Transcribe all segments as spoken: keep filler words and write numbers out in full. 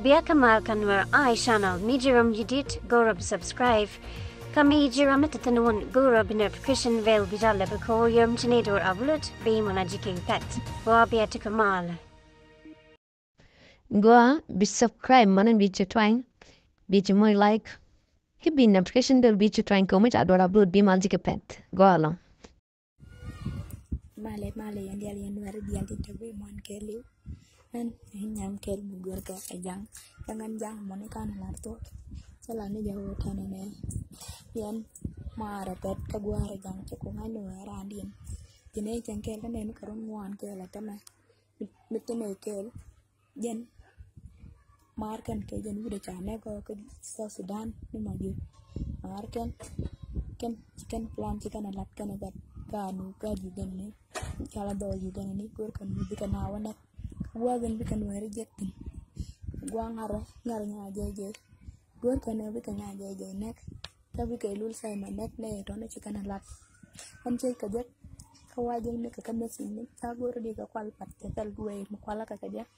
Bia kä mal kä Nuer Eye Channel, mi ji̱ ram ji̱ dit go̱o̱rä bi subscribe. Kä mi ji̱ ram mi te thi̱n wun go̱o̱rä bi notification bell bi jal lɛ bi ko̱o̱r yom ci ni door upload bi mɔna ji̱ ki̱n pɛt. Gua bia ti kä mal. Gua bi subscribe mɔna bi ci twany, bi ci moc like. Ki bi notification bell bi ci twany kɛ mi ca door upload bi mal ji̱ ki̱n pɛt. Gua lɔ. Malɛ, malɛ, yɛn dial, yɛn Nuɛri dial ti tɛk bi muan kɛɛliw. Ɛn, ɛn nyam kɛɛl mi guer kɛ ɛ jaŋ. Jaŋ ɛn jaŋ mɔni kan lar thok. Cɛ la ni jɛ wä tɛnɛ nɛ. Yɛn marɛ pɛt kä guarɛ jaŋ cɛ ku ŋa̱c ni wɛ raan diɛn. Ti nɛ cɛn kɛɛl kä nɛ ni kɛ run ŋuan kɛɛl ɛ tɛmɛ. Mi, mi ti nɛ kɛɛl. Jɛn maar kɛn kɛ jɛn wi̱dɛ ca nɛk ɔ kä South Sudan ni ma ji̱ maar kɛn kɛn ci kɛn plan ci kɛn a lat kɛn a gat ka nu ka ji̱ gɛn ni ca la dhɔɔl ji̱ gɛn ni go̱r kɛn wi̱dɛ kɛn a wä nɛk. Gua̱a̱th in bikɛ Nuɛri jek thi̱n. Gua̱a̱th ŋarä ŋarä nya jɛ jɛ go̱r kɛn bikɛ nya jɛ jɛ nɛk. Kä bikɛ lul Simon nɛk nɛ tɔni ci kɛn a lat. Ɛn cɛ kɛ jek kä wa jek ni kɛ kä message ni ca go̱r di kɛ kual pat cɛ thɛl guwɛy mi kual kɛ kɛ jek.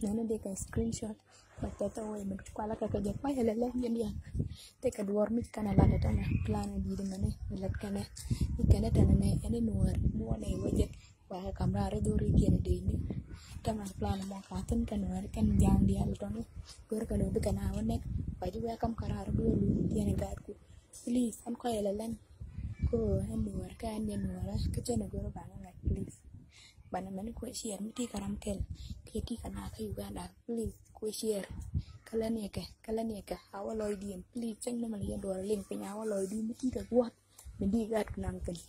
Nɛn di kɛ screenshot. But tɛtɛ wee mi kualä kɛ kɛ jɛ kuayɛ lɛ lɛ jɛ diaal. Tɛ kɛ duɔr mi ci kɛn a lat tɛmɛ plan a di̱i̱t mɛni mi lät kɛnɛ. I̱ kɛnɛ tɛnɛ nɛ ɛn i̱ Nuɔɔr muɔnɛ i̱ wecɛ. Kuayɛ kam raar i̱ dhori kiɛn a dee ni. Tɛmɛ plan mɔ ka thin kɛ Nuɔɔr kɛn ja̱a̱ŋ diaal tɔni. Go̱r kɛ lo̱ bi kɛn a wä nɛk. Kuayɛ ji̱ wɛɛ kam kɛ raar i̱ bi wä luny kiɛn a gaatku. Please, ɛn kɔyɛ lɛ lɛn. Ko ɛn Nuɔɔr kä ɛn yɛ Nuɔɔr kä cɛn a go̱r ba ŋa̱ ŋa̱c, please. Banɛ mɛn kuɛ share mi ti kɛ ram kɛl kɛ ti kɛ na kä Uganda, please kuɛ share. Kä lɛn yɛ kɛ, kä lɛn yɛ kɛ a wä lɔcdiɛn, please. Cäŋ ni mɛ lɛ yɛn duɔr liŋ piny a wä lɔcdu mi ti kɛ guɔ̱th mi di gat ku naŋ piny.